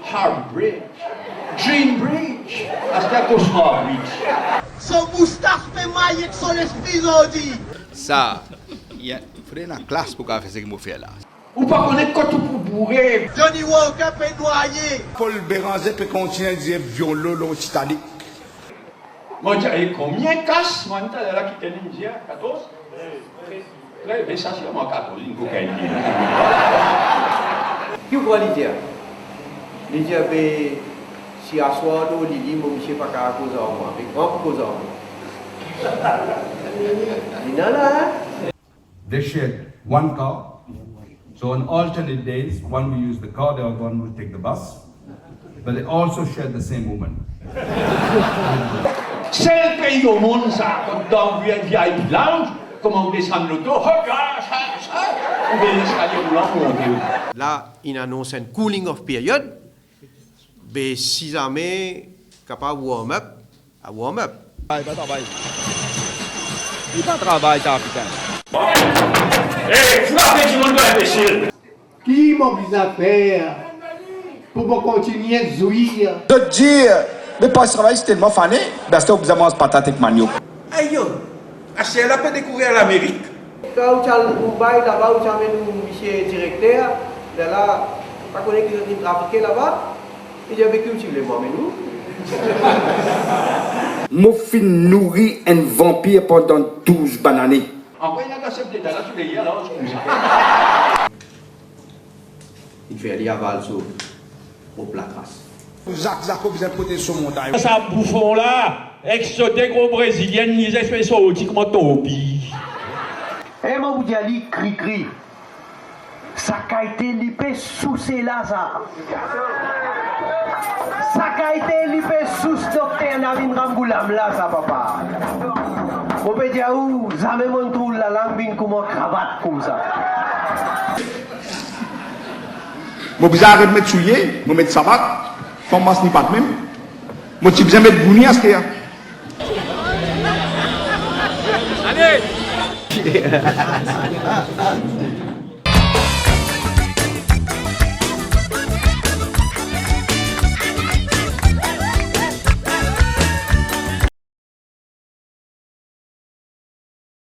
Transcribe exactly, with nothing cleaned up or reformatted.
Heartbreak. Dream Bridge. Aster Cauchemar Bridge. So moustas pe may ek so lespri zordi. Sa, fode ena klas pou kapav fer seki mo fer la. Ou pa kone kot ou pou boure. Johnny Walker pe nwaye. Paul Bérenger pe kontigne dir violon lor Titanic. Mwa, dir, e konbien kas, mwa, taler la ki tel inn dir, katorz? Tre, be sa sirman katorz, inn kokainn li. Ki ou krwar li dir? Li dir, be, si aswar nou lili, mo misie pa kapav koz ar mwa, be gran pou koz ar mwa. Li ena la, hein? They shared one car. So on alternate days, one will use the car, the other one will take the bus. But they also shared the same woman. Sel pei omonn sa, kot dan V I P Lounge, kouma ou desann loto, hop la, sa, sa, ou vinn leskalie roulan pou monte. La, inn anons enn cooling off period. Be si zame kapav warm up, a warm up. Travay, pa travay. Li pa travay, sa, pitin. Ey, frape dimoun, bann inbesil! Ki mo bizin fer pou mo kontigne zwir? Zot dir, me pas travay, se telman fane, be aster ou bizin manz patat ek maniok. Ayo, aster la pe dekourir Lamerik. Kan ou ti al Mumbai laba, ou ti amenn ou misie direkter, lerla, pa kone ki zot inn trafike laba, li dir, be ki ou ti vle mo amenn ou? Mo finn nouri enn vanpir pandan douz bann ane. Ankor ena kasep detal la, tou le ye la, koumsa. Li fer li aval so prop lakras. Zak Zako bizin protez so montagn. Sa boufon la, ek so de gro Brezilien, li zis pe sorti kouma torpi. E mo pou dir li krikri. Sa kalite li pe souse la, sa. Sa kalite li pe sous dokter Navin Ramgoolam la, sa, papa. Mo pe dir ou, zame mo'nn trouv lalang vinn kouma kravat koumsa. Mo bizin aret met soulie, mo met sabat, fanm mas ni pat mem. Mo ti bizin met bouni aster. Ale!